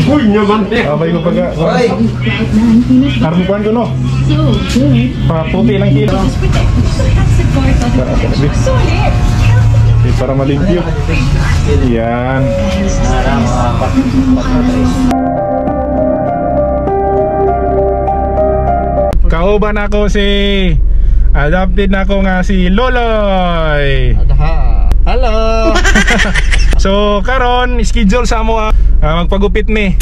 Uy, naman eh. Abay ko pagka. Oy! Army kuan ko no. So good. Paputi ng kilo. Sulit! Okay, para malimpyo. Yan. Kauban ako si adopted na ako nga si Loloy. Hello! So karon schedule sa amo magpagupit mi.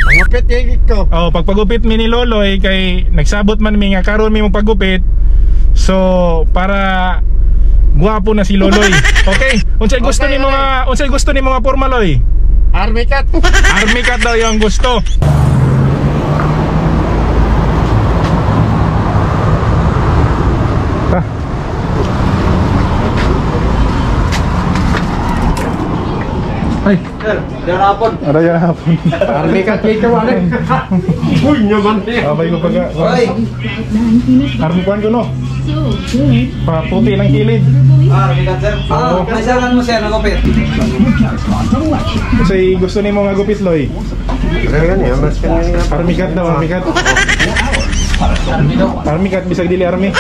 Ang upit yung ko. Oh, pagpagupit mi ni Loloy kay nagsabot man mi nga karon mi magpagupit. So para guwapo na si Loloy. Okay, unsay gusto Okay, nimo nga unsay gusto nimo nga porma, Loy? Army cut! Army cut daw yung gusto. Ta. Ay, Sir, hapon. aray na hapon. Army cut kayo ano? Uy, naman eh. Abay ko pagka. Oy! Army kuan ko no. So good. Paputi ng kilid. Army cut, sir. Oo. May saran mo sir, ang upit. Unsay gusto nimo nga gupit, Loy? Army cut daw, army cut. Army cut bisag dili army.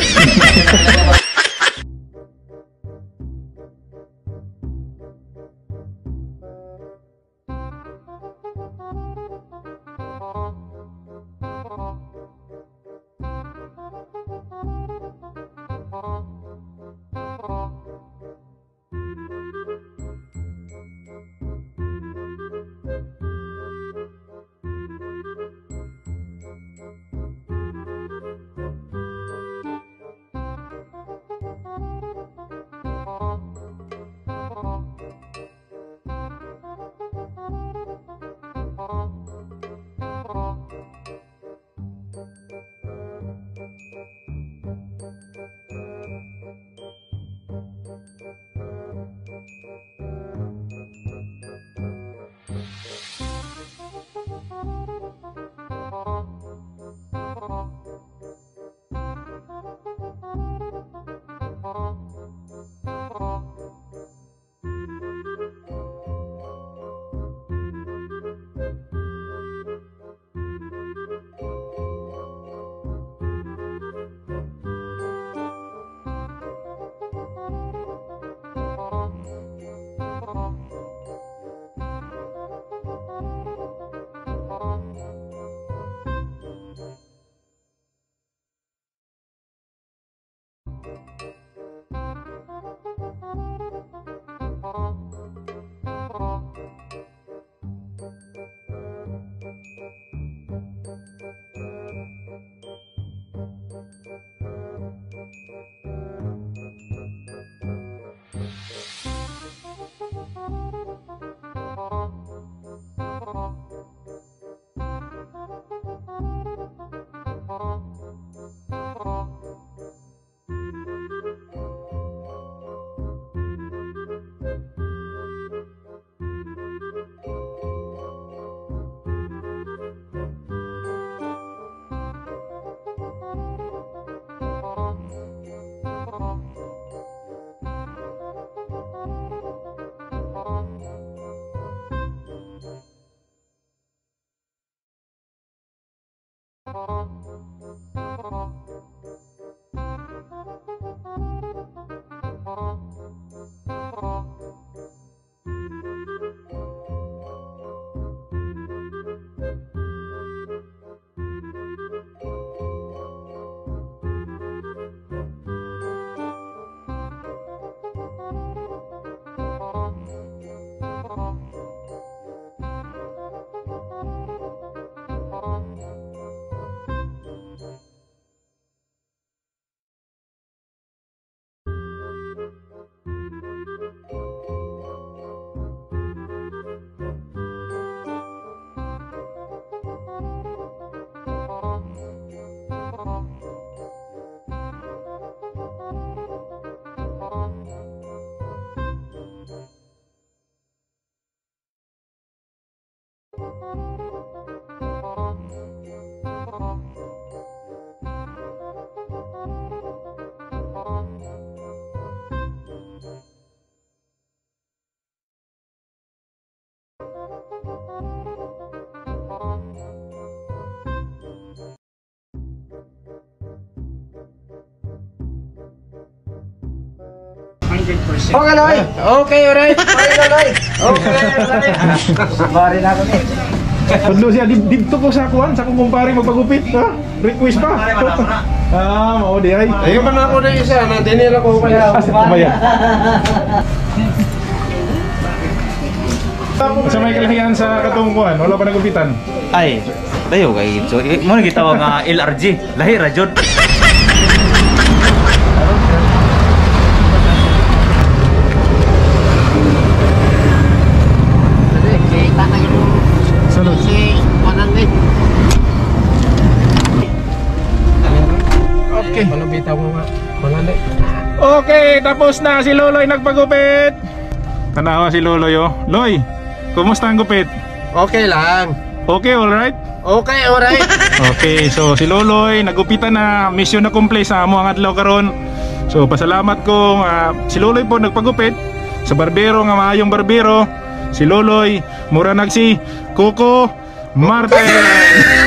100%. Okay, Loy. Okay, alright. Okay, Loy. Okay, alright. Bari na kami. Tudlo siya didto ko sa kuan sa akong kumpare magpagupit, ha? Request pa. Ah, mao di ay. Ayun pa na ako na isa, nandinira ko kaya. Ah, sa kumaya. Sa may kalahian sa katungkuan, wala pa nagupitan. Ay, tayo kay so mo na gitawag nga LRG, lahi ra jud. Salud. Okay. Okay, tapos na si Loloy nagpagupit. Tanawa si Loloy oh. Loy, kumusta ang gupit? Okay lang. Okay, all right? Okay, alright. Okay, so si Loloy nagupitan na, mission accomplished sa amo ang adlaw karon. So pasalamat ko si Loloy po nagpagupit sa barbero nga maayong barbero. Si Loloy mura nagsi Coco Martin.